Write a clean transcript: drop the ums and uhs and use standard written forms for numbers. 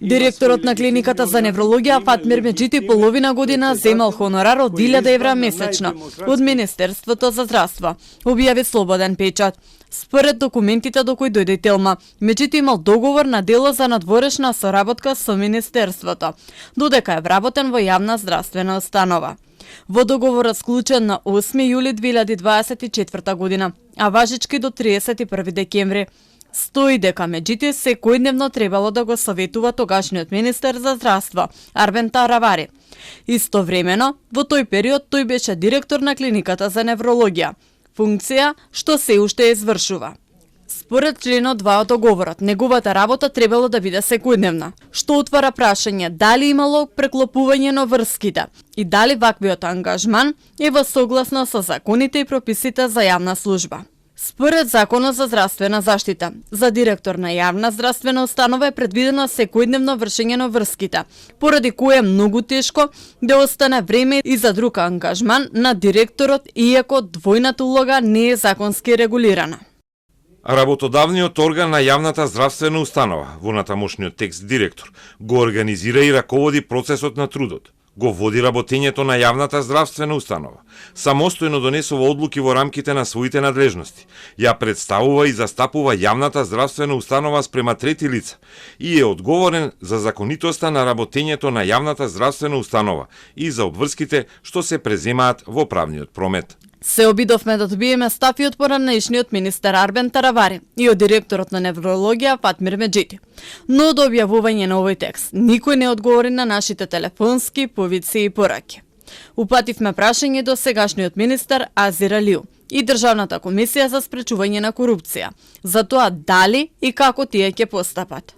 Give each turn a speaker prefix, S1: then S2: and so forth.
S1: Директорот на клиниката за неврологија Фатмир Меджити половина година земал хонорар од 1000 евра месечно од Министерството за здравство, објави Слободен печат. Според документите до кои дојде Телма, Меджити имал договор на дело за надворешна соработка со Министерството, додека е вработен во јавна здравствена установа. Во договорот склучен на 8 јули 2024 година, а важички до 31 декември, стои дека Меджити секојдневно требало да го советува тогашниот министер за здравство, Арвен Таравари. Истовремено, во тој период тој беше директор на клиниката за неврологија, функција што се уште извршува. Според членот 2 од договорот, неговата работа требало да биде секојдневна, што отвара прашање дали имало преклопување на врските и дали ваквиот ангажман е во согласно со законите и прописите за јавна служба. Според Законот за здравствена заштита, за директор на јавна здравствена установа е предвидено секојдневно вршење на врските, поради кое е многу тешко да остане време и за друг ангажман на директорот, иако двојната улога не е законски регулирана.
S2: Работодавниот орган на јавната здравствена установа, во натамошниот текст директор, го организира и раководи процесот на трудот, го води работењето на јавната здравствена установа, самостојно донесува одлуки во рамките на своите надлежности, ја представува и застапува јавната здравствена установа спрема трети лица и е одговорен за законитоста на работењето на јавната здравствена установа и за обврските што се преземаат во правниот промет.
S1: Се обидовме да добиеме став и од поранешниот министер Арбен Таравари и од директорот на неврологија Фатмир Меджити. Но до објавување на овој текст, никој не одговори на нашите телефонски повици и пораки. Упативме прашање до сегашниот министер Азир Алиу и Државната комисија за спречување на корупција, за тоа дали и како тие ќе постапат.